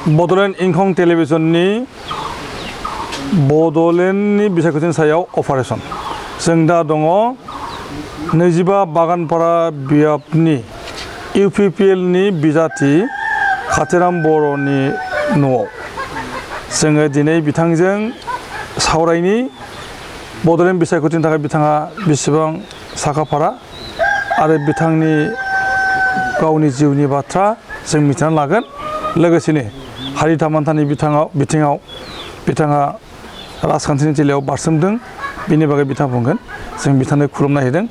बड'लेण्ड इंखं टेलिभिजननि बड'लेण्डनि बिसायख'थिनि सायाव अपारेशन जों दा दङ 25 बागानपारा बियाबनि इउपिपिएलनि बिजाथि खातिराम बर'नि न'आव जोङो दिनै बिथांजों सावरायनि बड'लेण्ड बिसायख'थिनि थाखाय बिथाङा बेसेबां साखाफारा आरो बिथांनि गावनि जिउनि बाथ्रा जों मिथिना लागोन लोगोसेनो हारि थामोन्थानि बिथिङाव बिथाङा राजखान्थिनि जिल्लायाव बारसोमदों बेनि बागै बिथाङा बुंगोन जों बिथांनो खुलुमनाय होदों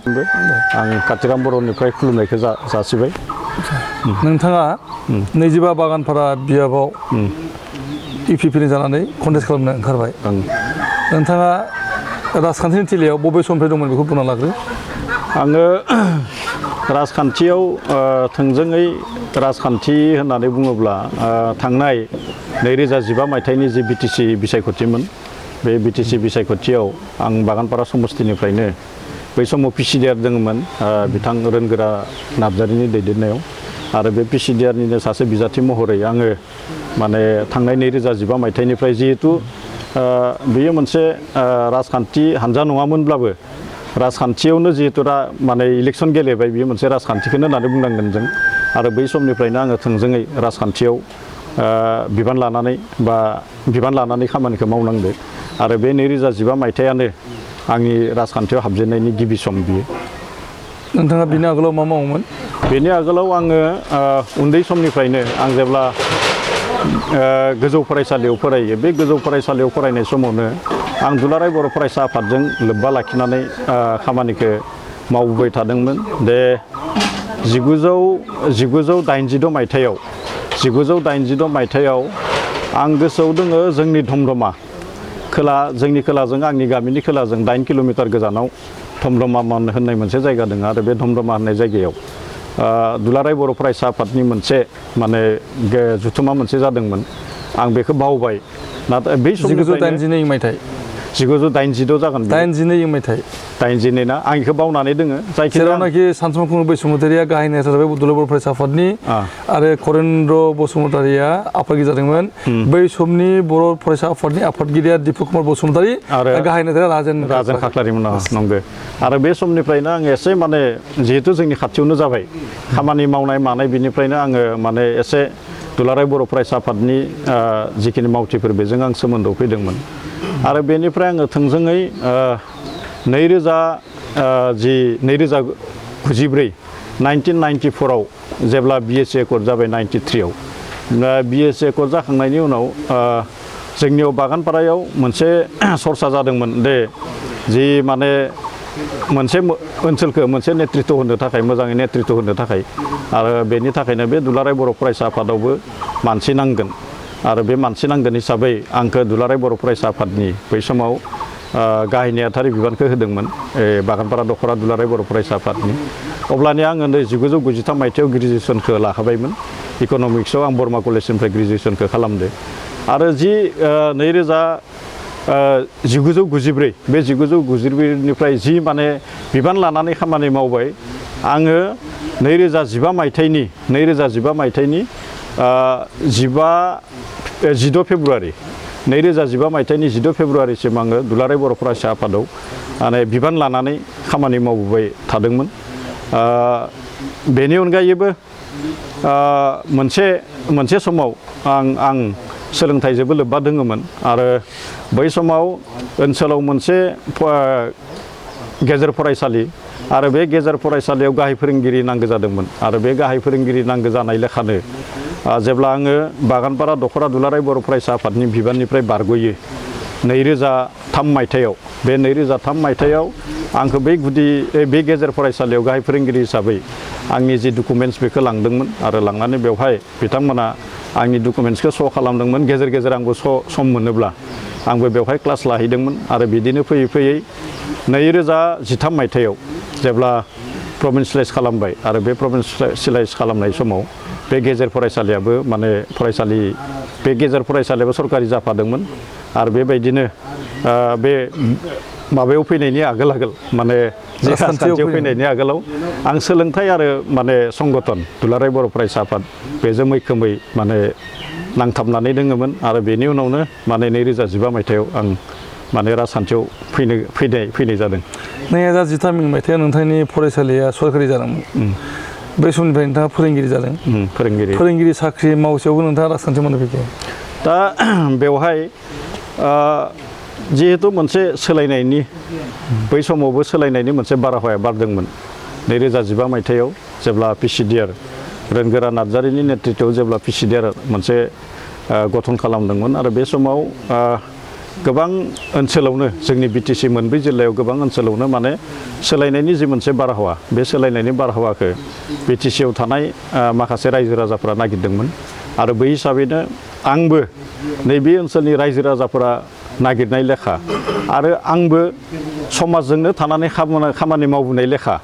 आं कातिराम बर'निफ्राय खुलुमनायखौ जासिबाय नोंथाङा 25 बागानपारा बियाबाव इउपिपिनि जानानै कन्टेस्ट खालामनो ओंखारबाय नोंथाङा राजखान्थिनि थिलियाव बबे समनिफ्राय दंमोन बेखौ बुंना लाग्रो आङो राजखान्थियाव थोंजोङै राजखान्थि होननानै बुङोब्ला थांनाय 2015 मायथाइनि जि बिटिसि बिसायख'थिमोन बे बिटिसि बिसायख'थियाव आं बागानपारा समस्तिनिफ्रायनो बै समाव पिसिडिआर दङमोन बिथां रोनगोरा नार्जारिनि दैदेननायाव आरो बे पिसिडिआरनिनो सासे बिजाथि महरै आङो माने थांनाय 2015 मायथाइनिफ्राय जिहेतु बेयो मोनसे राजखान्थि हानजा नङामोनब्लाबो राजखान्थियावनो जिहेतु माने इलेक्सन गेलेबाय बियो मोनसे राजखान्थिखौनो होननानै बुंनांगोन जों आरो बै समनिफ्रायनो आङो थोंजोङै राजखान्थियाव बिबान लानानै खामानिखौ मावनांदो आरो बे 2015 मायथाइयानो आंनि राजखान्थियाव हाबजेननायनि गिबि सम बियो नोंथाङा बिनि आगोलाव मा मावोमोन बेनि आगोलाव आङो उन्दै समनिफ्रायनो आं जेब्ला गोजौ फरायसालियाव फरायो बे गोजौ फरायसालियाव फरायनाय समावनो आं दुलाराय बर' फरायसा आफादजों लोब्बा लाखिनानै खामानिखौ मावबोबाय थादोंमोन दे 1986 मायथाइयाव आं गोसोआव दोङो जोंनि धमधमा जोंनि खोलाजों आंनि गामिनि खोलाजों 8 किल'मिटार गोजानाव धमधमा होननाय मोनसे जायगा दङ आरो बे धमधमा होननाय जायगायाव दुलाराय बर' फरायसा आफादनि मोनसे माने जुथुमा मोनसे जादोंमोन आं बेखौ बावबाय नाथाय बै समनिफ्रायनो 1982 मायथाइ 1986 जागोन 82 मायथाइ 82 ना आं बेखौ बावनानै दोङो जेरावनाखि सानसुमा बैसुमतारिया गाहाय नेता जाबाय दुलाराय बर' फरायसा आफादनि आरो करेन्द्र बसुमतारिया आफादगिरि जादोंमोन बै समनि बर' फरायसा आफादनि आफादगिरिया दिपक कुमार बसुमतारि आरो गाहाय नेताया राजेन खाख्लारिमोन नंगौ आरो बे समनिफ्रायनो आं एसे माने जिहेतु जोंनि खाथियावनो जाबाय खामानि मावनाय बिनिफ्रायनो आङो माने एसे दुलाराय बर' फरायसा आफादनि जिखिनि मावथिफोर बेजों आं सोमोन्दोआव फैदोंमोन आरो बेनिफ्राय आङो थोंजोङै 1994 आव जेब्ला बिएससि एकर्ड जाबाय 93 आव बिएससि एकर्ड जाखांनायनि उनाव जोंनियाव बागानपारायाव मोनसे सरसा जादोंमोन दे जि माने मोनसे ओनसोलखौ मोनसे नेतृत्व होनो थाखाय मोजाङै नेतृत्व होनो थाखाय आरो बेनि थाखायनो बे दुलाराय बर' फरायसा आफादावबो मानसि नांगोन आरो बे मानसि नांगोन हिसाबै आंखौ दुलाराय बर' फरायसा आफादनि बै समाव गाहाय नेहाथारि बिबानखौ होदोंमोन बागानपारा दख'रा दुलाराय बर' फरायसा आफादनि अब्लानिया आङो 1993 मायथाइयाव ग्रेजुवेसनखौ लाखाबायमोन इक'नमिक्सआव आं बर्मा कलेजनिफ्राय ग्रेजुवेसनखौ खालामदो आरो 1994 बे 1994निफ्राय जि माने बिबान लानानै खामानि मावबाय आङो 2015 मायथाइनि 16 फेब्रुवारि 2015 मायथाइनि 16 फेब्रुवारिसिम आङो दुलाराय बर' फरायसा आफादाव माने बिबान लानानै खामानि मावबोबाय थादोंमोन बेनि अनगायैबो मोनसे समाव आं सोलोंथाइजोंबो लोब्बा दोङोमोन आरो बै समाव ओनसोलाव मोनसे गेजेर फरायसालि आरो बे गेजेर फरायसालियाव गाहाय फोरोंगिरि नांगौ जादोंमोन आरो बे गाहाय फोरोंगिरि नांगौ जानाय लेखानो जेब्ला आङो बागानपारा दख'रा दुलाराय बर' फरायसा आफादनि बिबाननिफ्राय बारग'यो 2003 मायथाइयाव बे 2003 मायथाइयाव आंखौ बे गेजेर फरायसालियाव गाहाय फोरोंगिरि हिसाबै आंनि जि डकुमेन्ट्स बेखौ लांदोंमोन आरो लांनानै बेवहाय बिथांमोना आंनि डकुमेन्ट्सखौ श' खालामदोंमोन गेजेर आंबो सम मोनोब्ला आंबो बेवहाय क्लास लाहैदोंमोन आरो बिदिनो फैयै 2013 मायथाइयाव जेब्ला प्रभिन्सियेलाइज खालामबाय आरो बे प्रभिन्सियेलाइज खालामनाय समाव बे गेजेर फरायसालियाबो माने बे गेजेर फरायसालियाबो सरकारि जाफादोंमोन आरो बेबायदिनो बे माबायाव फैनायनि आगोल माने राजखान्थियाव फैनायनि आगोलाव आं सोलोंथाइ आरो माने संगठन दुलाराय बर' फरायसा आफाद बेजों मैखोमै माने नांथाबनानै दोङोमोन आरो बेनि उनावनो माने 2015 मायथाइयाव आं माने राजखान्थियाव फैनाय जादों। 2013 मायथाइयाव नोंथांनि फरायसालिया सरकारि जादोंमोन। बै समनिफ्राय नोंथाङा फोरोंगिरि जादों। फोरोंगिरि साख्रि मावसेयावबो नोंथाङा राजखान्थि मावनो फैखो। दा बेवहाय जिहेतु मोनसे सोलायनायनि बै समावबो सोलायनायनि मोनसे बारहावाया बारदोंमोन 2015 मायथाइयाव जेब्ला पिसिडिआर रोनगोरा नार्जारिनि नेतृत्वआव जेब्ला पिसिडिआर मोनसे गठन खालामदोंमोन आरो बे समाव गोबां ओनसोलावनो जोंनि बिटिसि मोनब्रै जिल्लायाव गोबां ओनसोलावनो माने सोलायनायनि जि मोनसे बारहावा बे सोलायनायनि बारहावाखौ बिटिसिआव थानाय माखासे रायजो राजाफोरा नागिरदोंमोन आरो बै हिसाबैनो आंबो नैबे ओनसोलनि रायजो राजाफोरा नागिरनाय लेखा आरो आंबो समाजजोंनो थानानै खामानि मावबोनाय लेखा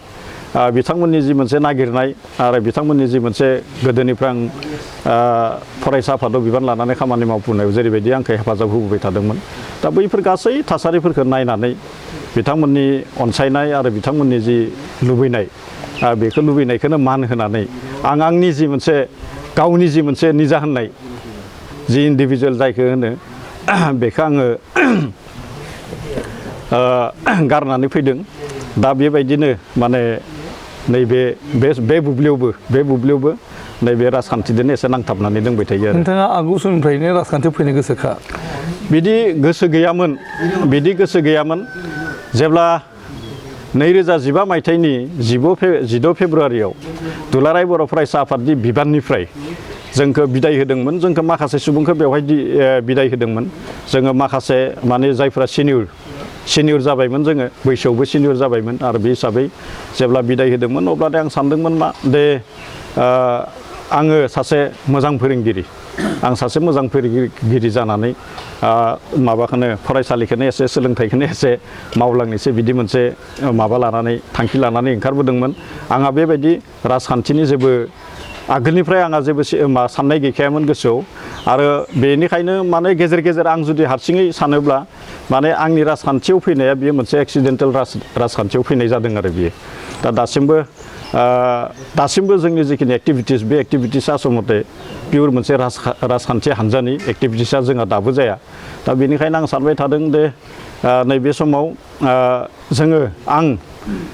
बिथांमोननि जि मोनसे नागिरनाय आरो बिथांमोननि जि मोनसे गोदोनिफ्राय आं फरायसा आफादाव बिबान लानानै खामानि मावबोनायाव जेरैबायदि आंखौ हेफाजाब होबोबाय थादोंमोन दा बैफोर गासै थासारिफोरखौ नायनानै बिथांमोननि अनसायनाय आरो बिथांमोननि जि लुबैनाय बेखौ लुबैनायखौनो मान होनानै आं आंनि जि मोनसे गावनि जि मोनसे निजा होननाय जि इन्डिभिजुवेल जायखौ होनो बेखौ आङो गारनानै फैदों। दा बेबायदिनो माने नैबे बुब्लियावबो नैबे राजखान्थिजोंनो एसे नांथाबनानै दंबाय थायो आरो। नोंथाङा आगु समनिफ्रायनो राजखान्थियाव फैनो गोसोखा? बिदि गोसो गैयामोन जेब्ला 2015 मायथाइनि 16 फेब्रुवारियाव दुलाराय बर' फरायसा आफादनि बिबाननिफ्राय जोंखौ बिदाय होदोंमोन। जोंखौ माखासे सुबुंखौ बेवहाय बिदाय होदोंमोन। जोङो माखासे माने जायफ्रा सिनियर जाबायमोन, जोङो बैसोआवबो सिनियर जाबायमोन आरो बे हिसाबै जेब्ला बिदाय होदोंमोन अब्लाथाय आं सानदोंमोन मा दे आङो सासे मोजां फोरोंगिरि जानानै माबाखौनो फरायसालिखौनो एसे सोलोंथाइखौनो एसे मावलांनोसै बिदि मोनसे माबा लानानै थांखि लानानै ओंखारबोदोंमोन। आंहा बेबायदि राजखान्थिनि जेबो आगोलनिफ्राय आंहा जेबो साननाय गैखायामोन गोसोआव आरो बेनिखायनो माने गेजेर गेजेर आं जुदि हारसिङै सानोब्ला माने आंनि राजखान्थियाव फैनाया बियो मोनसे एक्सिडेन्टेल राजखान्थियाव फैनाय जादों आरो बियो। दा दासिमबो जोंनि जिखिनि एक्टिभिटिस बे एक्टिभिटिसा आसलथे पियर मोनसे राजखान्थि हान्जानि एक्टिभिटिसा जोंहा दाबो जाया। दा बेनिखायनो आं सानबाय थादों दे नैबे समाव आं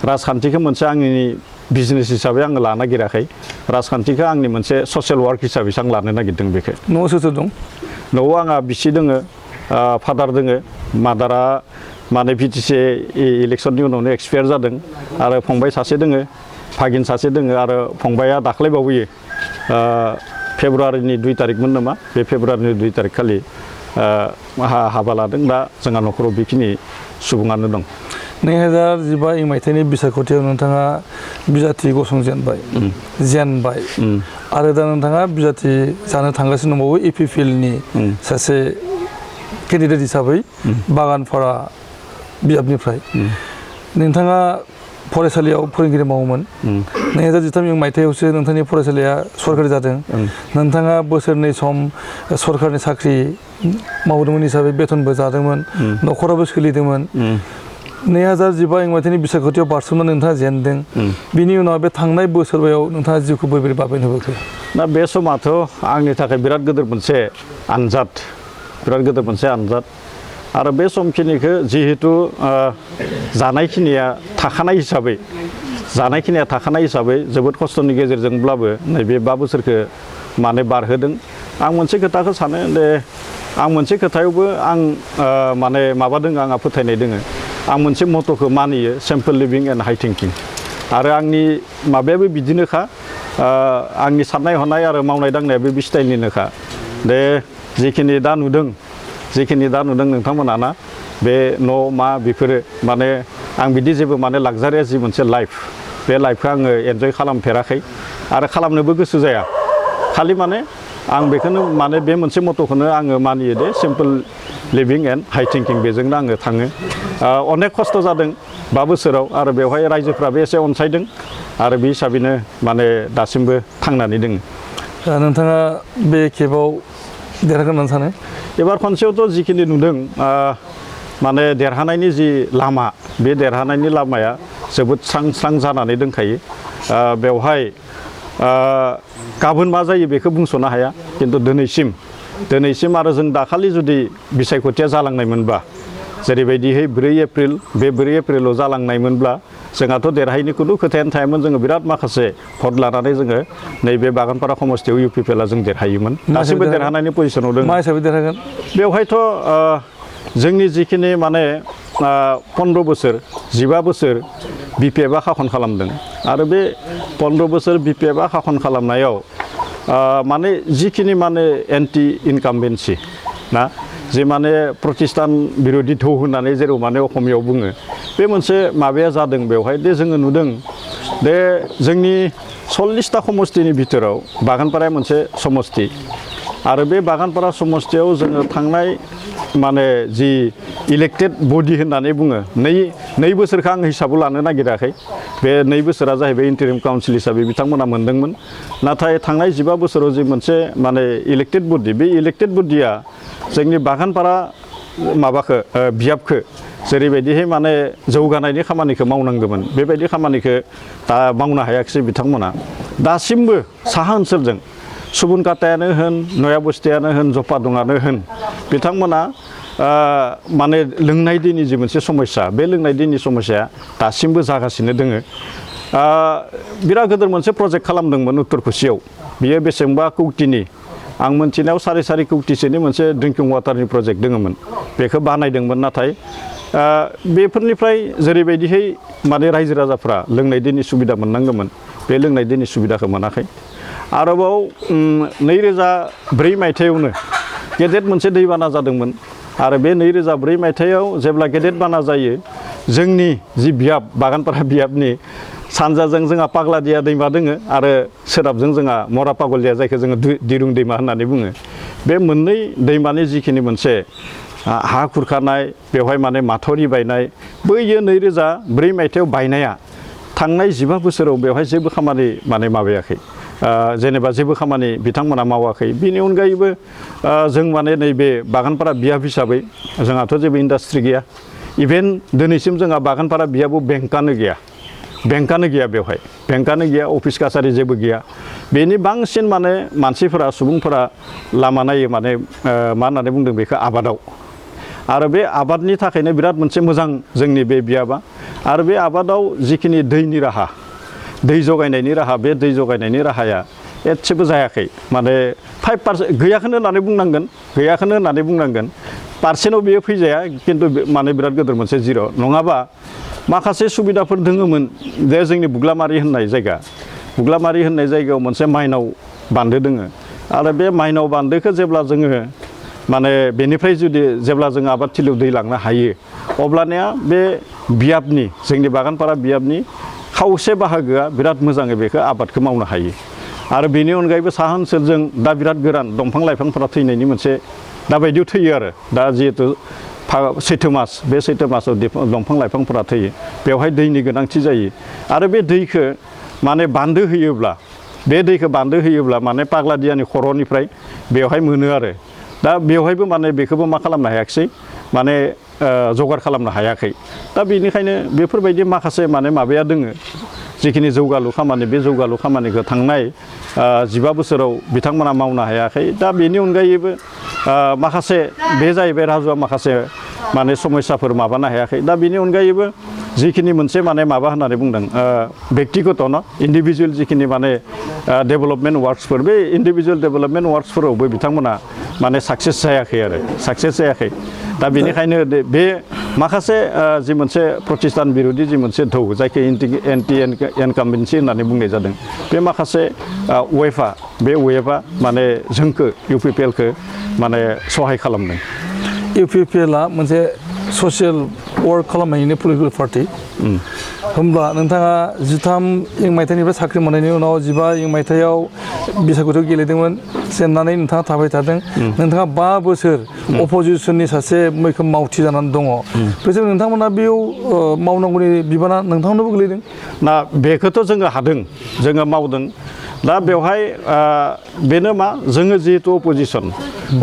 राजखान्थिखौ मोनसे आंनि बिजनेस हिसाबै आङो लानो नागिराखै। राजखान्थिखौ आंनि मोनसे ससियेल वार्क हिसाबैसो आं लानो नागिरदों बेखौ। न'आव सोर दं? न'आव आंहा बिसि दोङो, फादार दोङो। मादारा माने बिटिसि इलेक्सननि उनावनो एक्सपायार जादों आरो फंबाय सासे दोङो, भागिन सासे दोङो आरो फंबाया दाख्लैबावैयो फेब्रुवारिनि 2 तारिखमोन नामा, बे फेब्रुवारिनि 2 तारिख खालि हाबा लादों। दा जोंहा न'खराव बेखिनि सुबुङानो दं। 2015 मायथाइनि बिसायख'थियाव नोंथाङा बिजाथि गसंजेनबाय, जेनबाय आरो दा नोंथाङा बिजाथि जानो थांगासिनो दंबावो EPPLनि सासे केन्डिडेट हिसाबै बागानपारा बिजाबनिफ्राय। नोंथाङा फरायसालियाव फोरोंगिरि मावोमोन। 2013 मायथाइयावसो नोंथांनि फरायसालिया सरकारि जादों। नोंथाङा बोसोरनै सम सरकारनि साख्रि मावदोंमोन हिसाबै बेथनबो जादोंमोन, न'खराबो सोलिदोंमोन। 2015 मायथाइनि बिसायख'थियाव बारसोमनानै नोंथाङा जेनदों। बिनि उनाव बे थांनाय बोसोरबायाव नोंथाङा जिउखौ बोरै बाबेन होबोखो? दा बे समाथ' आंनि थाखाय बिराद गिदिर मोनसे आनजाद आरो बे समखिनिखौ जिहेतु जानायखिनिया थाखानाय हिसाबै जोबोद खस्थ'नि गेजेरजोंब्लाबो नैबे 5 बोसोरखौ माने बारहोदों। आं मोनसे खोथाखौ सानो दे आं मोनसे खोथायावबो आं माने माबादों, आंहा फोथायनाय दोङो। आं मोनसे मट'खौ मानियो, simple living and high thinking. आरो आंनि माबायाबो बिदिनोखा, आंनि साननाय हनाय आरो मावनाय दांनायाबो बे स्टाइलनिनोखा। दे जिखिनि दा नुदों नोंथांमोना ना बे न' मा बेफोरो माने आं बिदि जेबो माने लाक्जारियास जि मोनसे लाइफ, बे लाइफखौ आङो एन्जय खालामफेराखै आरो खालामनोबो गोसो जाया। खालि माने आं बेखौनो माने बे मोनसे मट'खौनो आङो मानियो दे simple living and high thinking, बेजोंनो आङो थाङो। अनेक खस्थ' जादों 5 बोसोराव आरो बेवहाय रायजोफ्राबो एसे अनसायदों आरो बे हिसाबैनो माने दासिमबो थांनानै दङ। नोंथाङा बे खेबाव देरहागोन होननानै सानो? एबार खनसेयावथ' जिखिनि नुदों माने देरहानायनि जि लामा, बे देरहानायनि लामाया जोबोद स्रां जानानै दंखायो। बेवहाय गाबोन मा जायो बेखौ बुंस'नो हाया, खिन्थु दिनैसिम दिनैसिम आरो जों दाखालि जुदि बिसायख'थिया जालांनायमोनबा जेरैबायदिहै 4 एप्रिल बे 4 एप्रिलाव जालांनायमोनब्ला जोंहाथ' देरहायैनि खुनु खोथायानो थायामोन जोङो बिराद माखासे भट लानानै जोङो नैबे बागानपारा समस्थियाव UPPLआ जों देरहायोमोन दासिमबो देरहानायनि पजिसनाव दङ मा हिसाबै देरहागोन बेवहायथ' जोंनि जिखिनि माने 15 बोसोर 15 बोसोर BPFआ खाखन खालामदों आरो बे 15 बोसोर BPFआ खाखन खालामनायाव माने जिखिनि माने एन्टि इनकामबेन्सि ना जे माने प्रतिस्थान बिरोधी धौ होननानै जेराव माने असमियाव बुङो बे मोनसे माबाया जादों बेवहाय दे जोङो नुदों दे जोंनि 40टा समस्थिनि भितराव बागानपाराया मोनसे समस्ति आरो बे बागानपारा समस्थियाव जोङो थांनाय माने जि इलेक्टेड बडि होननानै बुङो नै बोसोरखौ आं हिसाबाव लानो नागिराखै बे 2 बोसोरा जाहैबाय इन्टारिम काउन्सिल हिसाबै बिथांमोना मोनदोंमोन नाथाय थांनाय 15 बोसोराव जि मोनसे माने इलेक्टेड बडि बे इलेक्टेड बडिया जोंनि बागानपारा माबाखौ बियाबखौ जेरैबायदिहाय माने जौगानायनि खामानिखौ मावनांगौमोन बेबायदि खामानिखौ दा मावनो हायाखिसै बिथांमोना दासिमबो साहा ओनसोलजों सुबुनकाटायानो होन नया बस्तियानो होन जपादङानो होन बिथांमोना माने लोंनाय दैनि जि मोनसे समस्या बे लोंनाय दैनि समस्याया दासिमबो जागासिनो दोङो बिराद गिदिर मोनसे प्रजेक्ट खालामदोंमोन उत्तर कुसियाव बियो बेसेबांबा कौटिनि आं मोनथिनायाव 4.5 कौटिसोनि मोनसे ड्रिंकिं वाटारनि प्रजेक्ट दङमोन बेखौ बानायदोंमोन नाथाय बेफोरनिफ्राय जेरैबायदिहाय माने रायजो राजाफ्रा लोंनाय दैनि सुबिदा मोननांगौमोन बे लोंनाय दैनि सुबिदाखौ मोनाखै आरोबाव 2004 मायथाइयावनो गेदेर मोनसे दैबाना जादोंमोन आरो बे 2004 मायथाइयाव जेब्ला गेदेर बाना जायो जोंनि जि बियाब बागानपारा बियाबनि सानजाजों जोंहा पाग्लादिया दैमा दोङो आरो सोनाबजों जोंहा मरा पागलिया जायखौ जोङो दिरुं दैमा होननानै बुङो बे मोननै दैमानि जिखिनि मोनसे हा खुरखानाय बेवहाय माने माथावरि बायनाय बैयो 2004 मायथाइयाव बायनाया थांनाय 15 बोसोराव बेवहाय जेबो खामानि माने माबायाखै जेनेबा जेबो खामानि बिथांमोना मावाखै बिनि अनगायैबो जों माने नैबे बागानपारा बियाब हिसाबै जोंहाथ' जेबो इन्डास्ट्रि गैया इभेन दिनैसिम जोंहा बागानपारा बियाबाव बेंकआनो गैया बेवहाय बेंकआनो गैया अफिस कासारि जेबो गैया बेनि बांसिन माने मानसिफोरा सुबुंफोरा लामा नायो माने मा होननानै बुंदों बेखौ आबादाव आरो बे आबादनि थाखायनो बिराद मोनसे मोजां जोंनि बे बियाबा आरो बे आबादाव जिखिनि दैनि राहा दै जगायनायनि राहा बे दै जगायनायनि राहाया एसेबो जायाखै माने 5% गैयाखौनो होननानै बुंनांगोन पारसेन्टआव बेयो फैजाया खिन्थु माने बिराद गिदिर मोनसे जिर' नङाबा माखासे सुबिदाफोर दोङोमोन जे जोंनि बुग्लामारि होननाय जायगायाव मोनसे माइनाव बान्दो दोङो आरो बे माइनाव बान्दोखौ जेब्ला जोङो माने बेनिफ्राय जेब्ला जों आबादथिलियाव दै लांनो हायो अब्लानिया बे बियाबनि जोंनि बागानपारा बियाबनि खावसे बाहागोआ बिराद मोजाङै बेखौ आबादखौ मावनो हायो आरो बेनि अनगायैबो साहा ओनसोलजों दा बिराद गोरान दंफां लाइफांफोरा थैनायनि मोनसे दाबायदियाव थैयो आरो दा जिहेतु सैथो मास बे सैथो मासाव दंफां लाइफांफोरा थैयो बेवहाय दैनि गोनांथि जायो आरो बे दैखौ माने बान्दो होयोब्ला माने पाग्लादियानि खर'निफ्राय बेवहाय मोनो आरो दा बेवहायबो माने बेखौबो मा खालामनो हायाखिसै माने जगार खालामनो हायाखै दा बेनिखायनो बेफोरबायदि माखासे माने माबाया दोङो जिखिनि जौगालु खामानि बे जौगालु खामानिखौ थांनाय 15 बोसोराव बिथांमोना मावनो हायाखै दा बेनि अनगायैबो माखासे बे जाहैबाय राजुआ माखासे माने समस्याफोर माबानो हायाखै दा बेनि अनगायैबो जिखिनि मोनसे माने माबा होननानै बुंदों व्यक्तिगत इन्डिभिजुवेल जिखिनि माने डेभेलपमेन्ट वार्क्सफोर बे इन्डिभिजुवेल डेभेलपमेन्ट वार्क्सफोरावबो बिथांमोना माने साक्सेस जायाखै दा बेनिखायनो बे माखासे जि मोनसे प्रतिस्थान बिरोधी जि मोनसे धौ जायखौ एन्टि इनकामबेन्सि होननानै बुंनाय जादों बे माखासे वेभआ माने जोंखौ UPPLखौ माने सहाय खालामदों UPPLआ मोनसे ससियेल वर्क खालामनायनि पलिटिकेल पार्टि होमब्ला नोंथाङा 13 मायथाइनिफ्राय साख्रि मोननायनि उनाव 15 मायथाइयाव बिसायख'थियाव गेलेदोंमोन जेननानै नोंथाङा थाबाय थादों नोंथाङा 5 बोसोर अपोजिसननि सासे मैखोम मावथि जानानै दङ बेजों नोंथांमोना बेयाव मावनांगौनि बिबाना नोंथांनोबो गोलैदों ना बेखौथ' जोङो मावदों दा बेवहाय बेनो मा जोङो जिहेतु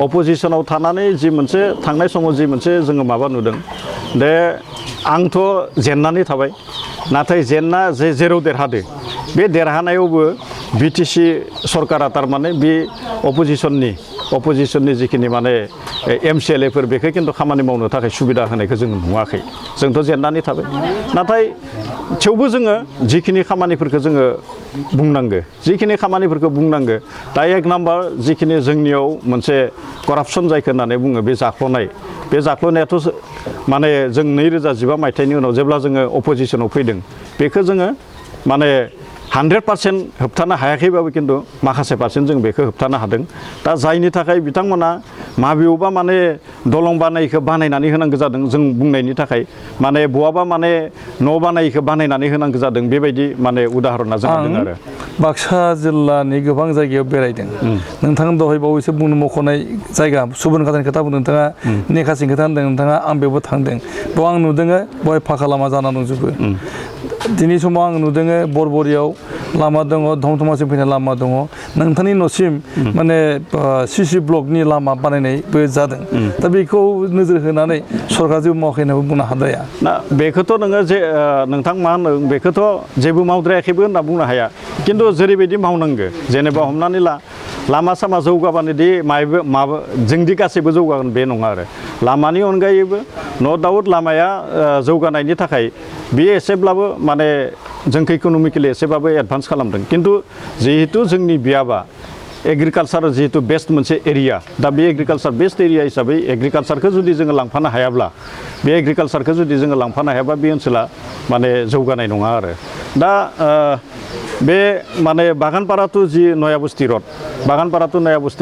अपोजिसनाव थानानै जि मोनसे थांनाय समाव जि मोनसे जोङो माबा नुदों दे आंथ' जेननानै थाबाय नाथाय जेराव देरहादो बे देरहानायावबो बिटिसि सरकारा थारमाने बे अपोजिशननि जिखिनि माने MCLAफोर बेखौ खिन्थु खामानि मावनो थाखाय सुबिदा होनायखौ जों नुवाखै जोंथ' जेननानै थाबाय नाथाय थेवबो जोङो जिखिनि खामानिफोरखौ जोङो बुंनांगो दा एक नाम्बार जिखिनि जोंनियाव मोनसे करापसन जायखौ होननानै बुङो बे जाख्ल'नायाथ' माने जों 2015 मायथाइनि उनाव जेब्ला जोङो अपोजिशनाव फैदों बेखौ जोङो माने 100% होबथानो हायाखैबाबो खिन्थु माखासे पार्सेन्ट जों बेखौ होबथानो हादों दा जायनि थाखाय बिथांमोना माबेयावबा माने दलं बानायनानै होनांगौ जादों जों बुंनायनि थाखाय माने बहाबा माने न' बानायनानै होनांगौ जादों बेबायदि माने उदाहरना जादों आरो बाक्सा जिल्लानि गोबां जायगायाव बेरायदों नोंथाङा दहाय बावैसो बुंनो मख'नाय जायगा सुबुनखातानि खोथा बुंदों नोंथाङा नेखासिनि खोथा होनदों नोंथाङा आं बेयावबो थांदों बेयाव आं नुदों बेवहाय फाखा लामा जाना दंजोबो दिनै समाव आं नुदों बरबरियाव लामा दङ धमधमासिम फैनाय लामा दङ नोंथांनि न'सिम माने CC ब्लकनि लामा बानायनायबो जादों दा बेखौ नोजोर होनानै सरकारा जेबो मावाखै होननानै बुंनो हाद्राया ना बेखौथ' नोङो जे नोंथां मा होनो बेखौथ' जेबो मावद्रायाखैबो होनना बुंनो हाया खिन्थु जेरैबायदि मावनांगो जेनेबा हमनानै लामा सामा जौगाबानो दि माबा जोंदि गासैबो जौगागोन बे नङा आरो लामानि अनगायैबो नो डाउट लामाया जौगानायनि थाखाय बे एसेब्लाबो माने जोंखौ इक'नमिकेलि एसेबाबो एडभान्स खालामदों खिन्थु जिहेतु जोंनि बियाबा एग्रिकालसार जिहेतु बेस्ट मोनसे एरिया दा बे एग्रिकालसार बेस्ट एरिया हिसाबै एग्रिकालसारखौ जुदि जोङो लांफानो हायाब्ला बे ओनसोला माने जौगानाय नङा आरो दा बे माने बागानपारा टु जि नया बस्ति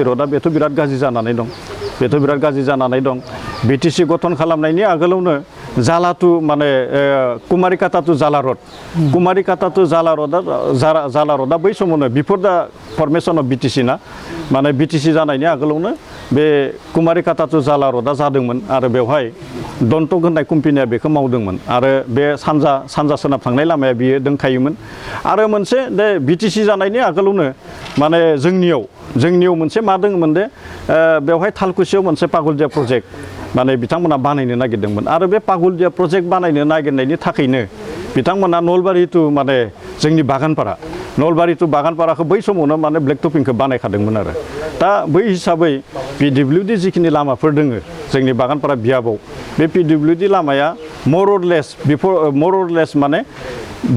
रडआ बेथ' बिराद गाज्रि जानानै दं BTC गठन खालामनायनि आगोलावनो जाला टु माने कुमारिकाता टु जाला रडआ बै समावनो बिफोर दा फर्मेशन अफ BTC ना माने BTC जानायनि आगोलावनो बे कुमारिकाता टु जाला रडआ जादोंमोन आरो बेवहाय दन्टक होननाय कम्पानिया बेखौ मावदोंमोन आरो बे सानजा सोनाब थांनाय लामाया बियो दंखायोमोन आरो मोनसे दे BTC जानायनि आगोलावनो माने जोंनियाव मोनसे मा दङमोन दे बेवहाय थालकुसियाव मोनसे पागलदिया प्रजेक्ट माने बिथांमोना बानायनो नागिरदोंमोन आरो बे पागलदिया प्रजेक्ट बानायनो नागिरनायनि थाखायनो बिथांमोना नलबारि टु माने जोंनि नलबारि टु बागानपाराखौ बै समावनो माने ब्लेक टपिंखौ बानायखादोंमोन आरो दा बै हिसाबै PWD जिखिनि लामाफोर दोङो जोंनि बागानपारा बियाबाव बे PWD लामाया more or less माने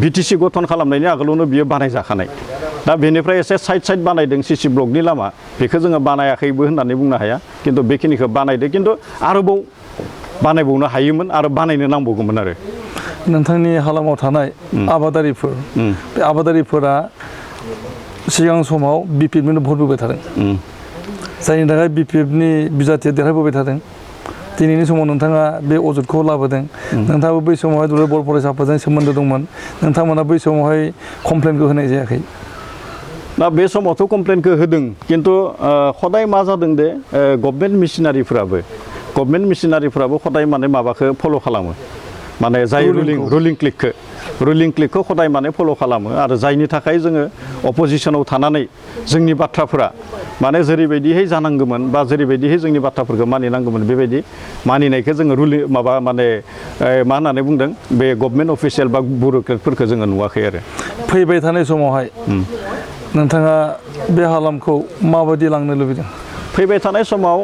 BTC गठन खालामनायनि आगोलावनो बियो बानायजाखानाय दा बेनिफ्राय एसे साइड बानायदों CC ब्लकनि लामा बेखौ जोङो बानायाखैबो होननानै बुंनो हाया खिन्थु बेखिनिखौ बानायदों खिन्थु आरोबाव बानायबावनो हायोमोन आरो बानायनो नांबावगौमोन आरो नोंथांनि हालामाव थानाय आबादारिफोर बे आबादारिफोरा सिगां समाव BPFनो भट होबाय थादों जायनि थाखाय BPFनि बिजाथिया देरहाबोबाय थादों दिनैनि समाव नोंथाङा बे अजदखौ लाबोदों नोंथाङाबो बै समावहाय दुलाराय बर' फरायसाफोरजों सोमोन्दो दंमोन नोंथांमोना बै समावहाय कमप्लेनखौ होनाय जायाखै दा बे समावथ' कमप्लेनखौ होदों खिन्थु खदाय मा जादों दे गभर्नमेन्ट मिशनारिफोराबो खदाय माने माबाखौ फल' खालामो माने जाय रुलिं क्लिकखौ खदाय माने फल' खालामो आरो जायनि थाखाय जोङो अपोजिशनाव थानानै जोंनि बाथ्राफोरा माने जेरैबायदिहाय जानांगौमोन बा जेरैबायदिहाय जोंनि बाथ्राफोरखौ मानिनांगौमोन बेबायदि मानिनायखौ जोङो मा होननानै बुंदों बे गभर्नमेन्ट अफिसियेल बा बिउर'क्रेटफोरखौ जोङो नुवाखै आरो फैबाय थानाय समावहाय नोंथाङा बे हालामखौ माबायदि लांनो लुबैदों फैबाय थानाय समाव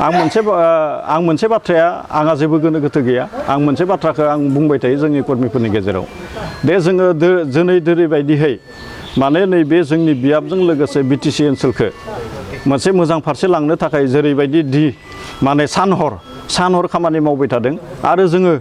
आं मोनसे बाथ्राया आंहा जेबो गोनो गोथो गैया आं मोनसे बाथ्राखौ आं बुंबाय थायो जोंनि कर्मिफोरनि गेजेराव दे जोङो दिनै जेरैबायदिहाय माने नैबे जोंनि बियाबजों लोगोसे BTC ओनसोलखौ मोनसे मोजां फारसे लांनो थाखाय जेरैबायदि माने सान हर खामानि मावबाय थादों आरो जोङो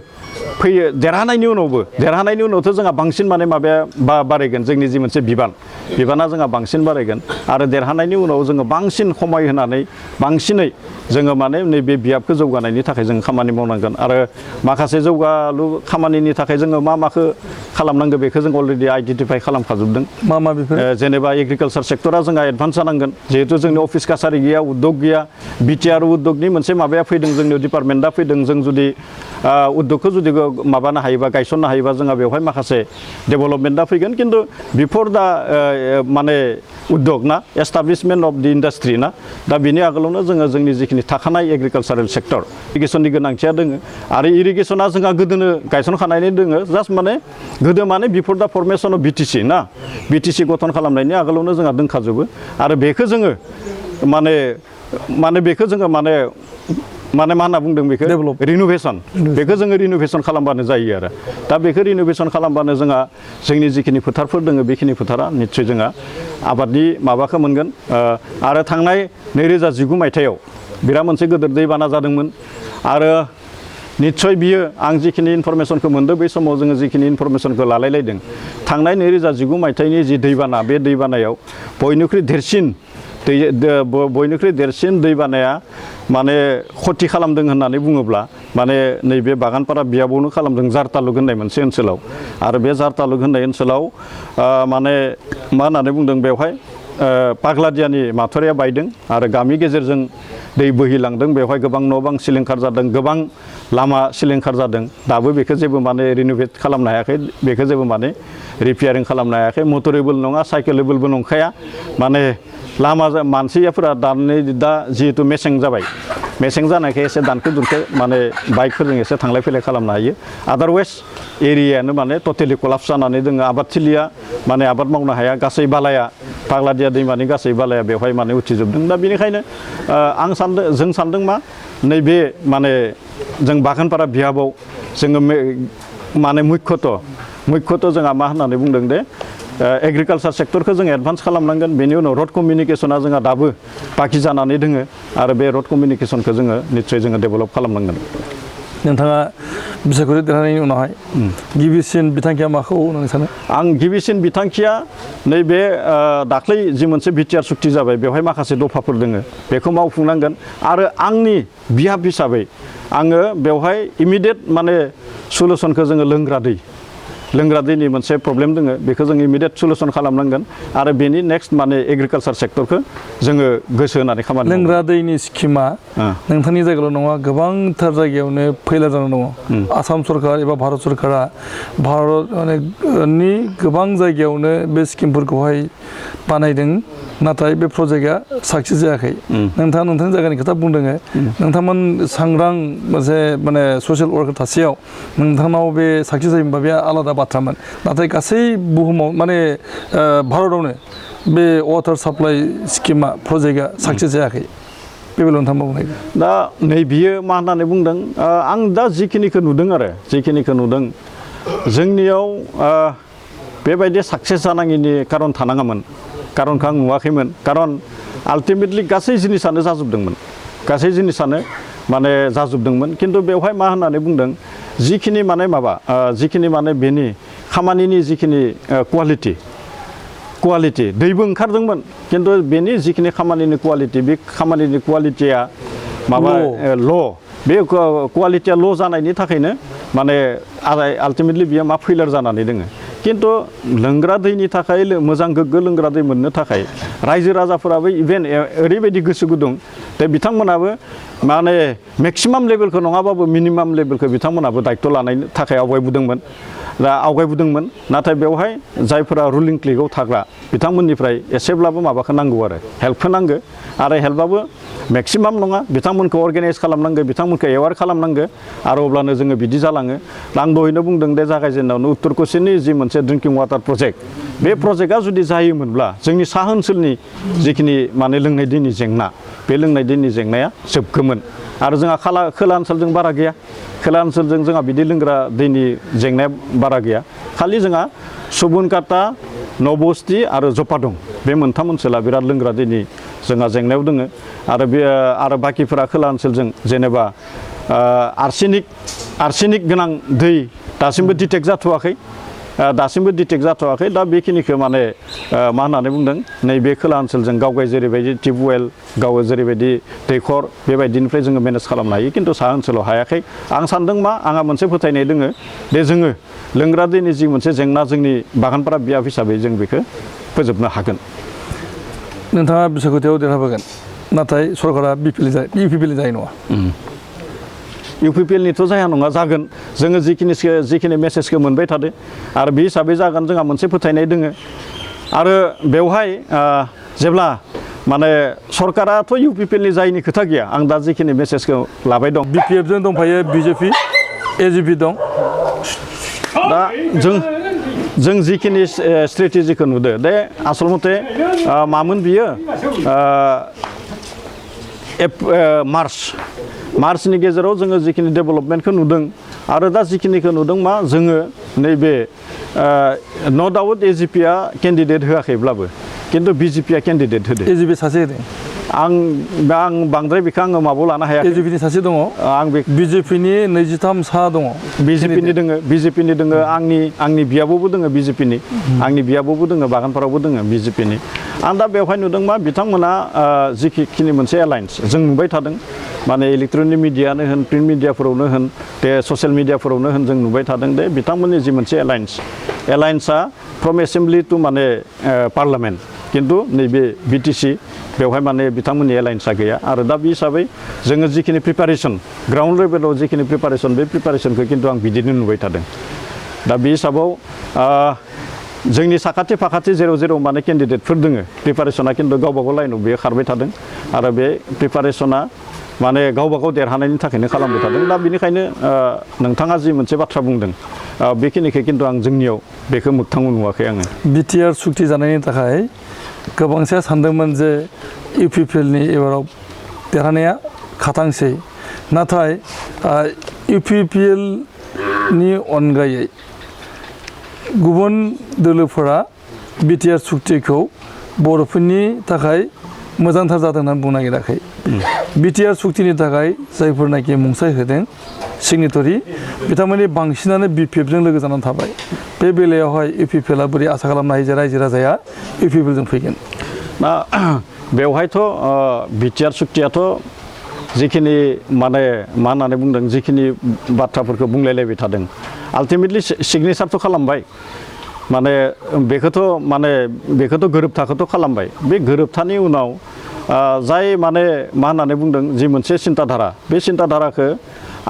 फैयो देरहानायनि उनावथ' जोंहा बांसिन माने माबाया बारायगोन जोंनि जि मोनसे बिबाना जोंहा बांसिन बारायगोन आरो देरहानायनि उनाव जोङो बांसिन खमाय होनानै बांसिनै जोङो माने नैबे बियाबखौ जौगानायनि थाखाय जों खामानि मावनांगोन आरो माखासे जौगालु खामानिनि थाखाय जोङो माखौ खालामनांगौ बेखौ जों अलरेडि आइडेन्टिफाइ खालामखाजोबदों मा बेफोर जेनेबा एग्रिकालसार सेक्टरा जोंहा एडभान्स जानांगोन जिहेतु जोंनि अफिस कासारि गैया उद्योग गैया BTR उद्योगनि मोनसे माबाया फैदों जोंनि डिपार्टमेन्टआ फैदों जों जुदि उद्योगखौ जुदि माबानो हायोबा गायसननो हायोबा जोंहा बेवहाय माखासे डेभेलपमेन्टआ फैगोन खिन्थु बिफोर दा माने उद्योग ना एस्टाब्लिशमेन्ट अफ दि इन्डास्ट्रि ना दा बेनि आगोलावनो जोङो जोंनि जिखिनि थाखानाय एग्रिकालसारेल सेक्टर इरिगेसननि गोनांथिया दोङो आरो इरिगेसना जोंहा गोदोनो गायसनखानायनि दोङो जास्ट माने गोदो माने बिफोर दा फरमेसन अफ बिटिसि ना बिटिसि गठन खालामनायनि आगोलावनो जोंहा दोंखाजोबो आरो बेखौ जोङो माने बेखौ जोङो माने मा होनना बुंदों बेखौ रिनोभेसन बेखौ जोङो रिनोभेसन खालामबानो जायो आरो दा बेखौ रिनोभेसन खालामबानो जोंहा जोंनि जिखिनि फोथारफोर दोङो बेखिनि फोथारा निस्सय जोंहा आबादनि माबाखौ मोनगोन आरो थांनाय 2019 मायथाइयाव बिराद मोनसे गिदिर दैबाना जादोंमोन आरो निस्सय बियो आं जिखिनि इनफरमेसनखौ मोनदों बै समाव जोङो जिखिनि इनफरमेसनखौ लालायलायदों थांनाय 2019 मायथाइनि जि दैबाना बे दैबानायाव बयनिख्रुइ देरसिन दैबानाया माने खथि खालामदों होननानै बुङोब्ला माने नैबे बागानपारा बियाबावनो खालामदों जार तालुक होननाय मोनसे ओनसोलाव आरो बे जार तालुक होननाय ओनसोलाव माने मा होननानै बुंदों बेवहाय पाग्लादियानि माथोरिया बायदों आरो गामि गेजेरजों दै बोहैलांदों बेवहाय गोबां न' बां सिलिंखार जादों गोबां लामा सिलिंखार जादों दाबो बेखौ जेबो माने रिनोभेट खालामनो हायाखै बेखौ जेबो माने रिपेयारिं खालामनो हायाखै मटरेबल नङा साइकेलेबलबो नंखाया माने लामा मानसिफोरा दा जिहेतु मेसें जाबाय मेसें जानायखाय एसे दानखे दुनखे माने बाइकफोरजों एसे थांलाय फैलाय खालामनो हायो आदारवाइज एरियायानो माने टटेलि कलाप्स जानानै दोङो आबादथिलिया माने आबाद मावनो हाया गासै बालाया पाग्लादिया दैमानि गासै बालाया बेवहाय माने उथिजोबदों दा बेनिखायनो जों सान्दों मा नैबे माने जों बागानपारा बियाबाव जोङो माने मुख्यत' जोंहा मा होननानै बुंदों दे एग्रिकालसार सेक्टरखौ जों एडभान्स खालामनांगोन बेनि उनाव रड कमिउनिकेसना जोंहा दाबो बाखि जानानै दोङो आरो बे रड कमिउनिकेसनखौ जोङो निस्सय जोङो डेभेलप खालामनांगोन नोंथाङा बिसायख'थि देरहानायनि उनावहाय गिबिसिन बिथांखिया माखौ होननानै सानो आं गिबिसिन बिथांखिया नैबे दाख्लै जि मोनसे बिटिआर सुक्ति जाबाय बेवहाय माखासे दफाफोर दोङो बेखौ मावफुंनांगोन आरो आंनि बिहाब हिसाबै आङो बेवहाय इमिडियेट माने सलुसनखौ जोङो लोंग्रा दैनि मोनसे प्रब्लेम दोङो बेखौ जों इमिडियेट सलुसन खालामनांगोन आरो बेनि नेक्स्ट माने एग्रिकालसार सेक्टरखौ जोङो गोसो होनानै खामानि लोंग्रा दैनि स्किमा नोंथांनि जायगायावल' नङा गोबांथार जायगायावनो फैला जानानै दङ आसाम सरकार एबा भारत सरकारा भारतनि गोबां जायगायावनो बे स्किमफोरखौहाय बानायदों नाथाय बे प्रजेक्टआ साक्सेस जायाखै नोंथाङा नोंथांनि जायगानि खोथा बुंदों नोंथांमोन सांग्रां मोनसे माने ससियेल वार्कार थासेयाव नोंथांनाव बे साक्सेस जायोमोनबा बे आलादा बाथ्रामोन नाथाय गासै बुहुमाव माने भारतआवनो बे वाटार साप्लाइ स्किमा प्रजेक्टआ साक्सेस जायाखै बे बेलायाव नोंथाङा बुंनाय दा नै बियो मा होननानै बुंदों आं दा जिखिनिखौ नुदों जोंनियाव बेबायदि साक्सेस जानाङिनि कारन थानाङामोन कारनखौ आं नुवाखैमोन कारन आल्टिमेटलि गासै जिनिसानो जाजोबदोंमोन खिन्थु बेवहाय मा होननानै बुंदों जिखिनि माने बेनि खामानिनि जिखिनि कुवालिटि दैबो ओंखारदोंमोन खिन्थु बेनि जिखिनि खामानिनि कुवालिटि बे खामानिनि कुवालिटिया बे कुवालिटिया ल' जानायनि थाखायनो माने आल्टिमेटलि बियो मा फेइलार जानानै दोङो खिन्थु लोंग्रा दैनि थाखाय मोजां गोग्गो लोंग्रा दै मोननो थाखाय रायजो राजाफोराबो इभेन ओरैबायदि गोसो गुदुं दा बिथांमोनाबो माने मेक्सिमाम लेभेलखौ नङाबाबो मिनिमाम लेभेलखौ बिथांमोनाबो दायित्व लानायनि थाखाय आवगायबोदोंमोन नाथाय बेवहाय जायफोरा रुलिं क्लिकआव थाग्रा बिथांमोननिफ्राय एसेब्लाबो माबाखौ नांगौ आरो हेल्पखौ नांगौ आरो हेल्पआबो मेक्सिमाम नङा बिथांमोनखौ अर्गेनाइज खालामनांगौ बिथांमोनखौ एवार खालामनांगौ आरो अब्लानो जोङो बिदि जालाङो आं दहायनो बुंदों दे जागायजेननायावनो उत्तर कसिननि जि मोनसे ड्रिंकिं वाटार प्रजेक्ट बे प्रजेक्टआ जुदि जायोमोनब्ला जोंनि साहा ओनसोलनि जिखिनि माने लोंनाय दैनि जेंना बे लोंनाय दैनि जेंनाया जोबगौमोन आरो जोंहा खोला ओनसोलजों बारा गैया खोला ओनसोलजों जोंहा बिदि लोंग्रा दैनि जेंनाया बारा गैया खालि जोंहा सुबुनकाटा नबस्ति आरो जपा दं बे मोनथाम ओनसोला बिराद लोंग्रा दैनि जोंहा जेंनायाव दोङो आरो बाकिफोरा खोला ओनसोलजों जेनेबा आर्सेनिक गोनां दै दासिमबो डिटेक्ट जाथ'वाखै दा बेखिनिखौ माने मा होननानै बुंदों नैबे खोला ओनसोलजों गावगाय जेरैबायदि टिउबवेल गाव जेरैबायदि दैखर बेबायदिनिफ्राय जोङो मेनेज खालामनो हायो खिन्थु साहा ओनसोलाव हायाखै आं सानदों आंहा मोनसे फोथायनाय दोङो दे जोङो लोंग्रा दैनि जि मोनसे जेंना जोंनि बागानपारा बियाब हिसाबै जों बेखौ फोजोबनो हागोन नोंथाङा बिसायख'थियाव देरहाबोगोन नाथाय सरकारा बिपिएल जायो नङा इउपिपिएलनिथ' जाया नङा जागोन जोङो जिखिनि मेसेजखौ मोनबाय थादो आरो बे हिसाबै जागोन जोंहा मोनसे फोथायनाय दोङो आरो बेवहाय जेब्ला माने सरकाराथ' इउपिपिएलनि जायनि खोथा गैया आं दा जिखिनि मेसेजखौ लाबाय दं बिपिएफजों दंफायो बिजेपि एजिपि दं दा जों जिखिनि स्ट्रेटेजिखौ नुदो दे आसल मथे मामोन बियो मार्चनि गेजेराव जोङो जिखिनि डेभेलपमेन्टखौ नुदों आरो दा जिखिनिखौ नुदों मा जोङो नैबे न' डाउट एजिपिआ केन्डिडेट होआखैब्लाबो खिन्थु बिजेपिआ केन्डिडेट होदो एजिपि सासे होदों आं बांद्राय बेखौ आङो माबायाव लानो हाया एजिपिनि सासे दङ आं बे बिजेपिनि 23 सा दङ बिजेपिनि दोङो आंनि बियाबोबो दोङो बिजेपिनि आंनि बियाबोबो दोङो बागानपारायावबो दोङो बिजेपिनि आं दा बेवहाय नुदों मा बिथांमोना जिखिनि मोनसे एलायन्स जों नुबाय थादों माने इलेक्ट्रनिक मिडियानो होन प्रिन्ट मिडियाफोरावनो होन दे ससियेल मिडियाफोरावनो होन जों नुबाय थादों दे बिथांमोननि जि मोनसे एलायन्सआ फ्रम एसेम्बलि टु माने पार्लामेन्ट खिन्थु नैबे बिटिसि बेवहाय माने बिथांमोननि एलायन्सआ गैया आरो दा बे हिसाबै जोङो जिखिनि प्रिपारेसन ग्राउन्ड लेभेलाव जिखिनि प्रिपारेसन बे प्रिपारेसनखौ खिन्थु आं बिदिनो नुबाय थादों दा बे हिसाबाव जोंनि साखाथि फाखाथि जेराव माने केन्डिडेटफोर दोङो प्रिपारेसना खिन्थु गावबागाव लाइनाव बेयो खारबाय थादों आरो बे प्रिपारेसना माने गावबागाव देरहानायनि थाखायनो खालामबाय थादों दा बेनिखायनो नोंथाङा जि मोनसे बाथ्रा बुंदों बेखिनिखौ खिन्थु आं जोंनियाव बेखौ मोगथाङाव नुवाखै आङो बिटिआर सुक्ति जानायनि थाखाय गोबांसे सानदोंमोन जे इउपिपिएलनि एबाराव देरहानाया खाथांसै नाथाय इउपिपिएलनि अनगायै गुबुन दोलोफोरा बिटिआर सुक्तिखौ बर'फोरनि थाखाय मोजांथार जादों होननानै बुंनो नागिराखै बिटिआर सुक्तिनि थाखाय जायफोरनाखि मुंसाइ होदों सिगनेटरि बिथांमोननि बांसिनानो बिपिएफजों लोगो जानानै थाबाय बे बेलायावहाय इउपिपिएलआ बोरै आसा खालामनो हायो जे रायजो राजाया इउपिपिएलजों फैगोन दा बेवहायथ' बिटिआर सुक्तियाथ' जिखिनि माने मा होननानै बुंदों जिखिनि बाथ्राफोरखौ बुंलायलायबाय थादों आल्टिमेटलि सिगनेसारथ' खालामबाय माने बेखौथ' गोरोबथाखौथ' खालामबाय बे गोरोबथानि उनाव जाय माने मा होननानै बुंदों जि मोनसे सिन्ताधारा बे सिन्ताधाराखौ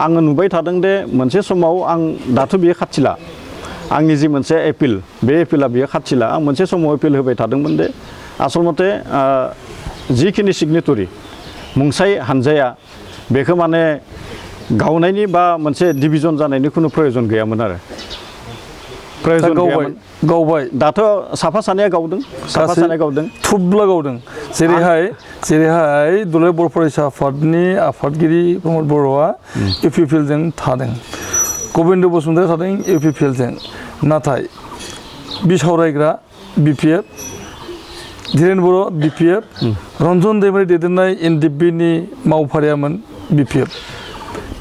आङो नुबाय थादों दे मोनसे समाव आं दाथ' बियो खाथिला आंनि जि मोनसे एपिल बे एपिला बियो खाथिला आं मोनसे समाव एपिल होबाय थादोंमोन दे आसल मथे जिखिनि सिगनेटरि मुंसाइ हानजाया बेखौ माने गावनायनि बा मोनसे डिभिजन जानायनि खुनु प्रयजन गैयामोन आरो प्रयजन गैयामोन गावबाय दाथ' साफा सानैया गावदों थुब्ला गावदों जेरैहाय दुलाराय बर' फरायसा आफादनि आफादगिरि प्रमद बर'आ इउपिपिएलजों थादों गबिन्द बसुमतारी थादों इउपिपिएलजों नाथाय बिसावरायग्रा बिपिएफ धीरेन बर' बिपिएफ रन्जन दैमारि दैदेननाय एनडिएफबिनि मावफारियामोन बिपिएफ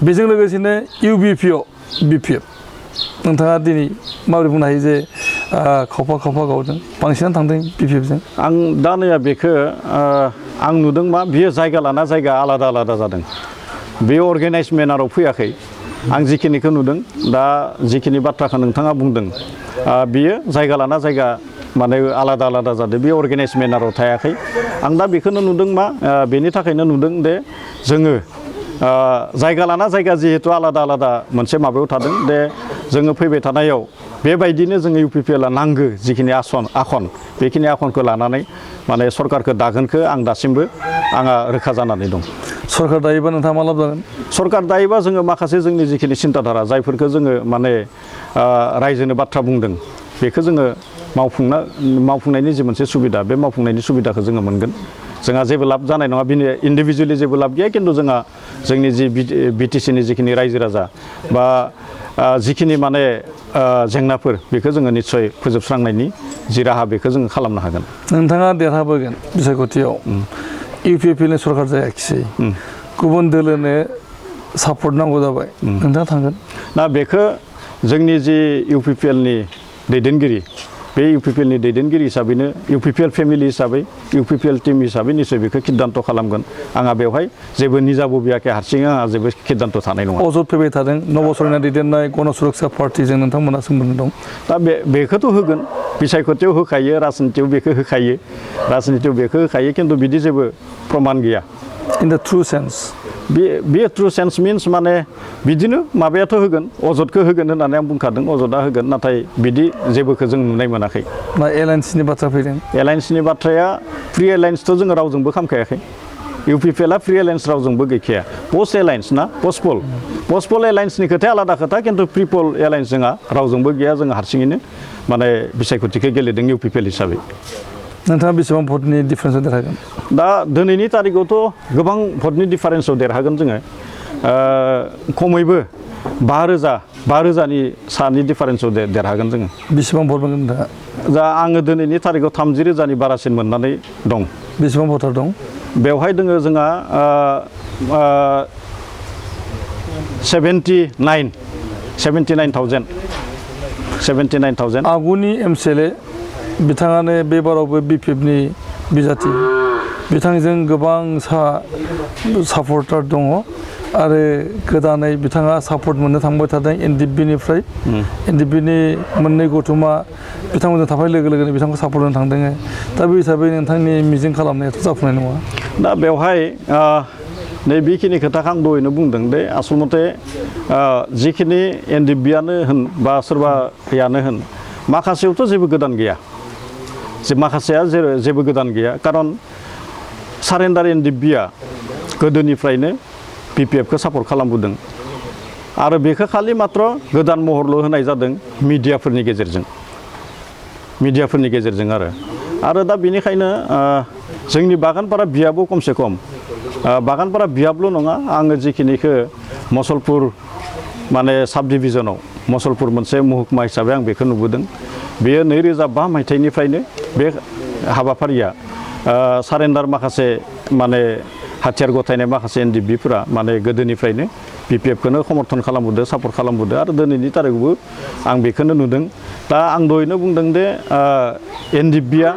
बेजों लोगोसेनो इउबिपिअ बिपिएफ नोंथाङा दिनै माबोरै बुंनो हायो जे खावफा गावदों बांसिनानो थांदों बिपिएफजों आं दा नैया बेखौ आं नुदों मा बियो जायगा लाना जायगा आलादा जादों बे अर्गेनाइज मेनाराव फैयाखै आं जिखिनिखौ नुदों दा जिखिनि बाथ्राखौ नोंथाङा बुंदों बियो जायगा लाना जायगा माने आलादा जादों बे अर्गेनाइज मेनाराव थायाखै आं दा बेखौनो नुदों मा बेनि थाखायनो नुदों दे जोङो जायगा लाना जायगा जिहेतु आलादा मोनसे माबायाव थादों दे जोङो फैबाय थानायाव बेबायदिनो जोङो इउपिपिएलआ नांगौ जिखिनि आखन बेखिनि आखनखौ लानानै माने सरकारखौ दागोनखौ आं दासिमबो आंहा रोखा जानानै दं सरकार दायोबा नोंथाङा मा लाब जागोन सरकार दायोबा जोङो माखासे जोंनि जिखिनि सिन्ताधारा जायफोरखौ जोङो माने रायजोनो बाथ्रा बुंदों बेखौ जोङो मावफुंनायनि जि मोनसे सुबिदा बे मावफुंनायनि सुबिदाखौ जोङो मोनगोन जोंहा जेबो लाब जानाय नङा बिनि इन्डिभिजुवेलि जेबो लाब गैया खिन्थु जोंहा जोंनि जि बिटिसिनि जिखिनि रायजो राजा बा जिखिनि माने जेंनाफोर बेखौ जोङो निस्सय फोजोबस्रांनायनि जि राहा बेखौ जोङो खालामनो हागोन नोंथाङा देरहाबोगोन बिसायख'थियाव इउपिपिएलनि सरकार जायाखिसै गुबुन दोलोनो सापर्ट नांगौ जाबाय नोंथाङा थांगोन ना बेखौ जोंनि जि इउपिपिएलनि दैदेनगिरि बे इउपिपिएलनि दैदेनगिरि हिसाबैनो इउपिपिएल फेमिलि हिसाबै इउपिपिएल टिम हिसाबै निस्सय बेखौ सिद्धान्त खालामगोन आंहा बेवहाय जेबो निजा बबियाखै हारसिङै आंहा जेबो सिद्धान्त थानाय नङा अजद फैबाय थादों नबसरना दैदेननाय गण सुरक्षा पार्टिजों नोंथांमोना सोमोन्दो दं दा बेखौथ' होगोन बिसायख'थियाव होखायो राजनितियाव बेखौ होखायो खिन्थु बिदि जेबो प्रमान गैया इन द ट्रू सेन्स बे ट्रु सेन्स मिन्स माने बिदिनो माबायाथ' होगोन अजदखौ होगोन होननानै आं बुंखादों अजदा होगोन नाथाय बिदि जेबोखौ जों नुनाय मोनाखै मा एलायन्सनि बाथ्रा फैदों एलायन्सनि बाथ्राया प्रि एलायन्सथ' जोङो रावजोंबो खालामखायाखै इउपिपिएलआ प्रि एलायन्स रावजोंबो गैखाया पस्ट एलायन्स ना पस्ट एलायन्सनि खोथाया आलादा खोथा खिन्थु प्रि पल एलायन्स जोंहा रावजोंबो गैया जोङो हारसिङैनो माने बिसायख'थिखौ गेलेदों इउपिपिएल हिसाबै नोंथाङा बेसेबां भटनि डिफारेन्सआव देरहागोन दा दिनैनि तारिखआवथ' गोबां भटनि डिफारेन्सआव देरहागोन जोङो खमैबो 5,000नि सानि डिफारेन्सआव देरहागोन जोङो बेसेबां भट मोनगोन नोंथाङा दा आङो दिनैनि तारिखआव 30,000नि बारासिन मोननानै दं बेसेबां भटार दं बेवहाय दोङो जोंहा 79,000 आगुनि एमसिएलए बिथाङानो बे बारावबो बिपिएफनि बिजाथि बिथांजों गोबां सापर्टार दङ आरो गोदानै बिथाङा सापर्ट मोननो थांबाय थादों एनडिपिनिफ्राय एनडिपिनि मोननै गौथुमा बिथांमोनजों थाफाय लोगो लोगोनो बिथांखौ सापर्ट होनो थांदों दा बे हिसाबै नोंथांनि मिजिं खालामनायाथ' जाफुंनाय नङा दा बेवहाय नै बेखिनि खोथाखौ आं दहायनो बुंदों दे आसलमथे जिखिनि एनडिपिआनो होन बा सोरबायानो होन माखासेयावथ' जेबो गोदान गैया माखासेया जेबो गोदान गैया खारन सारेन्डार एनडिपिआ गोदोनिफ्रायनो बिपिएफखौ सापर्ट खालामबोदों आरो बेखौ खालि मात्र गोदान महरल' होनाय जादों मिडियाफोरनि गेजेरजों आरो दा बेनिखायनो जोंनि बागानपारा बियाबो खमसे खम बागानपारा बियाबल' नङा आङो जिखिनिखौ मसलपुर माने साब डिभिजनाव मसलपुर मोनसे महकुमा हिसाबै आं बेखौ नुबोदों बेयो 2005 मायथाइनिफ्रायनो बे हाबाफारिया सारेन्डार माखासे माने हाथियार गथायनाय माखासे एनडिपिफोरा माने गोदोनिफ्रायनो बिपिएफखौनो समर्थन खालामबोदों सापर्ट खालामबोदों आरो दिनैनि तारिखआवबो आं बेखौनो नुदों दा आं दहायनो बुंदों दे एनडिपिआ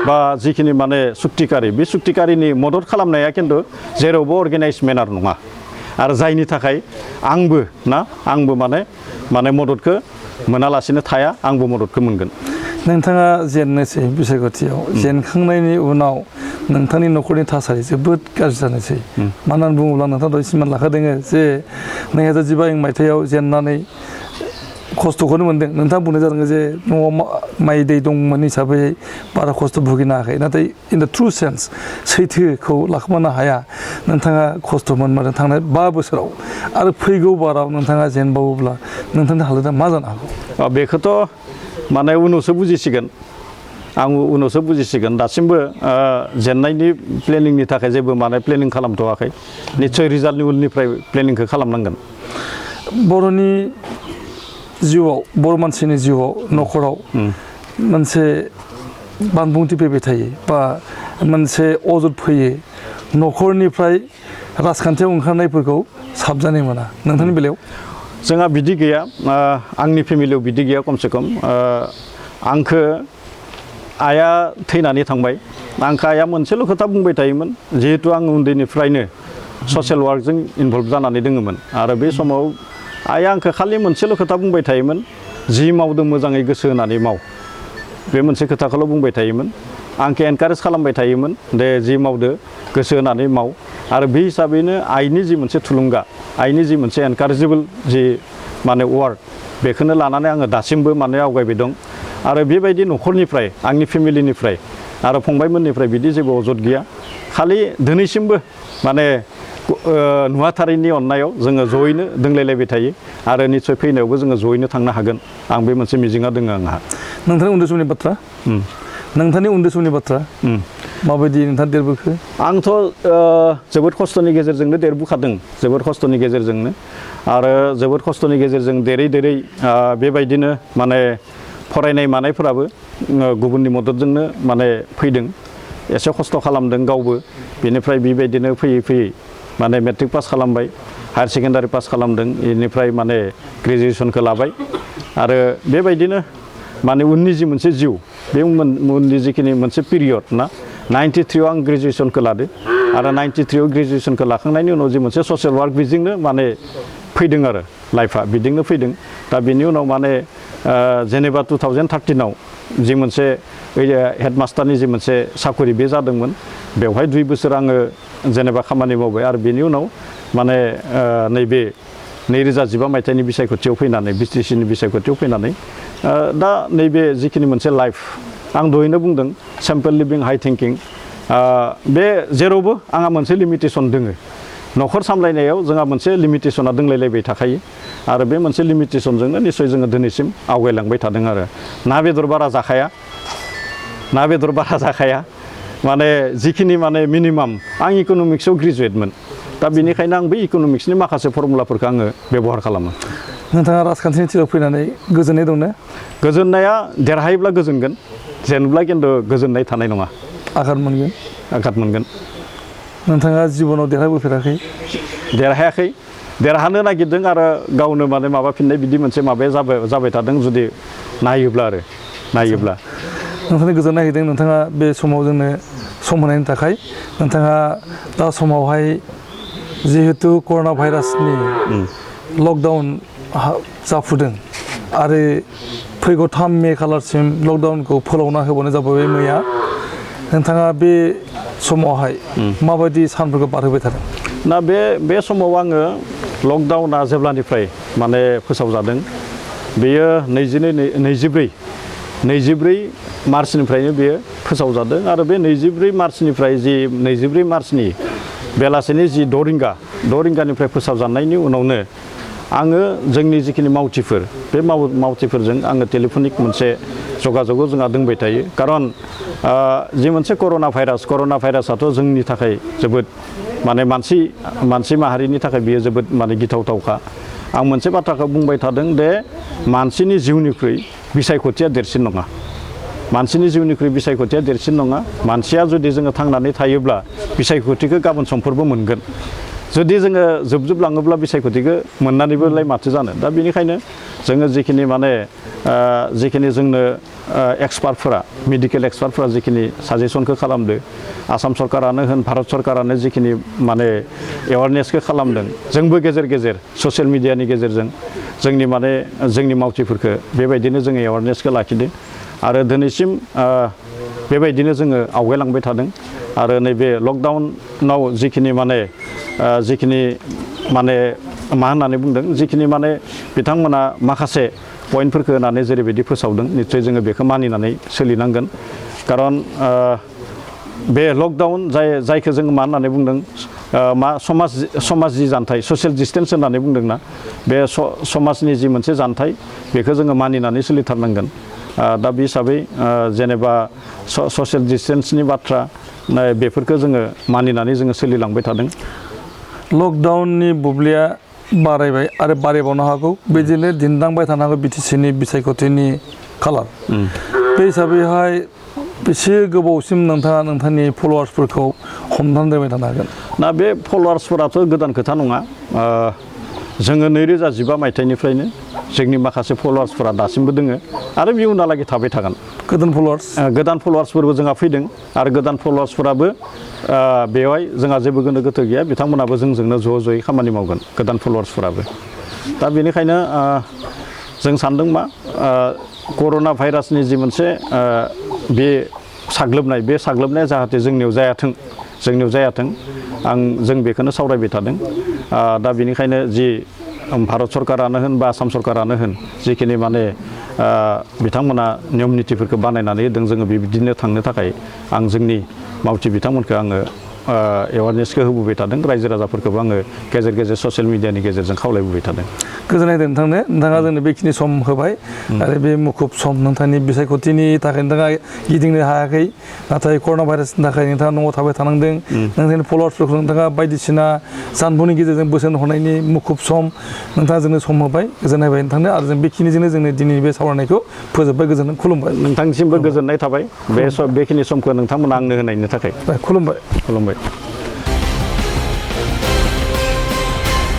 बा जिखिनि माने सुक्तिकारि बे सुक्तिकारिनि मदद खालामनाया खिन्थु जेरावबो अर्गेनाइज मेनार नङा आरो जायनि थाखाय आंबो माने मददखौ मोनालासिनो थाया आंबो मददखौ मोनगोन नोंथाङा जेननोसै बिसायख'थियाव जेनखांनायनि उनाव नोंथांनि न'खरनि थासारि जोबोद गाज्रि जानोसै मानो होनना बुङोब्ला नोंथाङा दहाय सिमान लाखादों जे 2015 मायथाइयाव जेननानै खस्थ'खौनो मोनदों नोंथाङा बुंनाय जादों जे न'आव माइ दै दंमोन हिसाबै बारा खस्थ' भुगिनो हायाखै नाथाय इन द ट्रु सेन्स सैथोखौ लाखोमानो हाया नोंथाङा खस्थ' मोनमारदों थांनाय 5 बोसोराव आरो फैगौ बाराव नोंथाङा जेनबावोब्ला नोंथांनि हालोदा मा जानो हागौ बेखौथ' माने उनावसो बुजिसिगोन आं उनावसो बुजिसिगोन दासिमबो जेननायनि प्लेनिंनि थाखाय जेबो माने प्लेनिं खालामथ'वाखै निश्चय रिजाल्टनि उननिफ्राय प्लेनिंखौ खालामनांगोन बर'नि जिउआव बर' मानसिनि जिउआव न'खराव मोनसे बानबुंथि फैबाय थायो बा मोनसे अजद फैयो न'खरनिफ्राय राजखान्थियाव ओंखारनायफोरखौ साबजानाय मोना नोंथांनि बेलायाव जोंहा बिदि गैया आंनि फेमिलियाव बिदि गैया खमसे खम आंखो आइया थैनानै थांबाय आंखो आइया मोनसेल' खोथा बुंबाय थायोमोन जिहेतु आं उन्दैनिफ्रायनो ससियेल वार्कजों इनभल्भ जानानै दङमोन आरो बे समाव आइया आंखो खालि मोनसेल' खोथा बुंबाय थायोमोन जि मावदों मोजाङै गोसो होनानै माव बे मोनसे खोथाखौल' बुंबाय थायोमोन आंखो एनकारेज खालामबाय थायोमोन दे जि मावदो गोसो होनानै माव आरो बे हिसाबैनो आइनि जि मोनसे थुलुंगा आइनि जि मोनसे एनकारेजेबोल जि माने वार्ड बेखौनो लानानै आङो दासिमबो माने आवगायबाय दं आरो बेबायदि न'खरनिफ्राय आंनि फेमिलिनिफ्राय आरो फंबायमोननिफ्राय बिदि जेबो अजद गैया खालि दिनैसिमबो माने नुवाथारैनि अननायाव जोङो जयैनो दोंलायलायबाय थायो आरो निश्चय फैनायावबो जोङो जयैनो थांनो हागोन आं बे मोनसे मिजिंआ दङ आंहा नोंथांनि उन्दै समनि बाथ्रा माबायदि नोंथाङा देरबोखो आंथ' जोबोद खस्थ'नि गेजेरजोंनो देरबोखादों जोबोद खस्थ'नि गेजेरजोंनो आरो जोबोद खस्थ'नि गेजेरजों देरै बेबायदिनो माने फरायनाय मानायफोराबो गुबुननि मददजोंनो माने फैदों एसे खस्थ' खालामदों गावबो बेनिफ्राय बेबायदिनो फैयै माने मेट्रिक पास खालामबाय हायार सेकेन्डारि पास खालामदों बेनिफ्राय माने ग्रेजुवेसनखौ लाबाय आरो बेबायदिनो माने उननि जि मोनसे जिउ बे उननि जिखिनि मोनसे पिरियड ना 93आव आं ग्रेजुवेसनखौ लादो आरो 93आव ग्रेजुवेसनखौ लाखांनायनि उनाव जि मोनसे ससियेल वार्क बेजोंनो माने फैदों आरो लाइफआ बिदिनो फैदों दा बेनि उनाव माने जेनेबा 2013आव जि मोनसे हेडमास्टारनि जि मोनसे साखरि बे जादोंमोन बेवहाय 2 बोसोर आङो जेनेबा खामानि मावबाय आरो बेनि उनाव माने नैबे 2015 मायथाइनि बिसायख'थियाव फैनानै बिटिसिनि बिसायख'थियाव फैनानै दा नैबे जिखिनि मोनसे लाइफ आं दहायनो बुंदों सिम्पोल लिभिं हाई थिंकिं बे जेरावबो आंहा मोनसे लिमिटेसन दोङो न'खर सामलायनायाव जोंहा मोनसे लिमिटेसना दोंलायलायबाय थाखायो आरो बे मोनसे लिमिटेसनजोंनो निस्सय जोङो दिनैसिम आवगायलांबाय थादों आरो ना बेदर बारा जाखाया माने जिखिनि माने मिनिमाम आं इक'नमिक्सआव ग्रेजुवेटमोन दा बेनिखायनो आं बै इक'नमिक्सनि माखासे फर्मुलाफोरखौ आङो बेबहार खालामो नोंथाङा राजखान्थिनि थिराव फैनानै गोजोननाय दं ना गोजोननाया देरहायोब्ला गोजोनगोन जेनब्ला खिन्थु गोजोननाय थानाय नङा आघात मोनगोन नोंथाङा जिबनाव देरहाबोफेराखै देरहायाखै देरहानो नागिरदों आरो गावनो माने माबाफिननाय बिदि मोनसे माबाया जाबाय थादों जुदि नायोब्ला नोंथांनि गोजोननाय होदों नोंथाङा बे समाव जोंनो सम होनायनि थाखाय नोंथाङा दा समावहाय जिहेतु कर'ना भाइरासनि लकडाउन जाफुदों आरो फैगौ 3 मे खालारसिम लकडाउनखौ फोलावना होबानो जाबाय मैया नोंथाङा बे समावहाय माबायदि सानफोरखौ बारहोबाय थादों ना बे समाव आङो लकडाउना जेब्लानिफ्राय माने फोसावजादों बेयो 24 मार्चनिफ्रायनो बेयो फोसावजादों आरो बे 24 मार्चनिफ्राय जि 24 मार्चनि बेलासिनि जि 6 रिंगानिफ्राय फोसावजानायनि उनावनो आङो जोंनि जिखिनि मावथिफोर बे मावथिफोरजों आङो टेलिफनिक मोनसे जगाजगाव जोंहा दोंबाय थायो खारन जि मोनसे कर'ना भाइरासआथ' जोंनि थाखाय जोबोद माने मानसि माहारिनि थाखाय बियो जोबोद माने गिथावथावखा आं मोनसे बाथ्राखौ बुंबाय थादों दे मानसिनि जिउनिख्रुइ बिसायख'थिया देरसिन नङा मानसिया जुदि जोङो थांनानै थायोब्ला बिसायख'थिखौ गाबोन समफोरबो मोनगोन जुदि जोङो जोबलाङोब्ला बिसायख'थिखौ मोननानैबोलाय माथो जानो दा बेनिखायनो जोङो जिखिनि जोंनो एक्सपार्टफोरा मेडिकेल एक्सपार्टफोरा जिखिनि साजेसनखौ खालामदो आसाम सरकारानो होन भारत सरकारानो जिखिनि माने एवारनेसखौ खालामदों जोंबो गेजेर गेजेर ससियेल मिडियानि गेजेरजों जोंनि मावथिफोरखौ बेबायदिनो जोङो एवारनेसखौ लाखिदों आरो दिनैसिम बेबायदिनो जोङो आवगायलांबाय थादों आरो नैबे लकडाउनाव जिखिनि माने मा होननानै बुंदों जिखिनि माने बिथांमोना माखासे पइन्टफोरखौ होनानै जेरैबायदि फोसावदों निस्सय जोङो बेखौ मानिनानै सोलिनांगोन खारन बे लकडाउन जायखौ जोङो मा होननानै बुंदों समाज जि जानथाय ससियेल डिस्टेन्स होननानै बुंदोंना बे समाजनि जि मोनसे जानथाय बेखौ जोङो मानिनानै सोलिथारनांगोन दा बे हिसाबै जेनेबा ससियेल डिस्टेन्सनि बाथ्रा बेफोरखौ जोङो मानिनानै जोङो सोलिलांबाय थादों लकडाउननि बुब्लिया बारायबाय आरो बारायबावनो हागौ बिदिनो दिन्दांबाय थानो हागौ बिटिसिनि बिसायख'थिनि खालार बे हिसाबैहाय बेसे गोबावसिम नोंथाङा नोंथांनि फल'वार्सफोरखौ हमथानानै दोनबाय थानो हागोन ना बे फल'वार्सफोराथ' गोदान खोथा नङा जोङो 2015 मायथाइनिफ्रायनो जोंनि माखासे फल'वार्सफोरा दासिमबो दोङो आरो इयुनहालागै थाबाय थागोन गोदान फल'वार्सफोरबो जोंहा फैदों आरो गोदान फल'वार्सफोराबो बेवहाय जोंहा जेबो गोनो गोथो गैया बिथांमोनाबो जोंजोंनो ज'यै खामानि मावगोन गोदान फल'वार्सफोराबो दा बेनिखायनो जों सानदों मा कर'ना भाइरासनि जि मोनसे बे साग्लोबनाया जाहाथे जोंनियाव जायाथों जों बेखौनो सावरायबाय थादों दा बेनिखायनो जि भारत सरकारानो होन बा आसाम सरकारानो होन जिखिनि माने बिथांमोना नियम नितिफोरखौ बानायनानै होदों जोङो बेबायदिनो थांनो थाखाय आं जोंनि मावथि बिथांमोनखौ आङो एवारनेसखौ होबोबाय थादों रायजो राजाफोरखौबो आङो गेजेर गेजेर ससियेल मिडियानि गेजेरजों खावलायबोबाय थादों गोजोननाय होदों नोंथाङा जोंनो बेखिनि सम होबाय आरो बे मुखुब सम नोंथांनि बिसायख'थिनि थाखाय नोंथाङा गिदिंनो हायाखै नाथाय कर'ना भाइरासनि थाखाय नोंथाङा न'आव थाबाय थानांदों नोंथांनि फल'वार्सफोरखौ नोंथाङा बायदिसिना जानबुंनि गेजेरजों बोसोन हरनायनि मुखुब सम नोंथाङा जोंनो सम होबाय गोजोननाय होबाय नोंथांनो आरो जों बेखिनिजोंनो जोंनि दिनैनि बे सावरायनायखौ फोजोबबाय गोजोननाय खुलुमबाय नोंथांनिसिमबो गोजोननाय थाबाय बेखिनि समखौ नोंथांमोना आंनो होनायनि थाखाय खुलुमबाय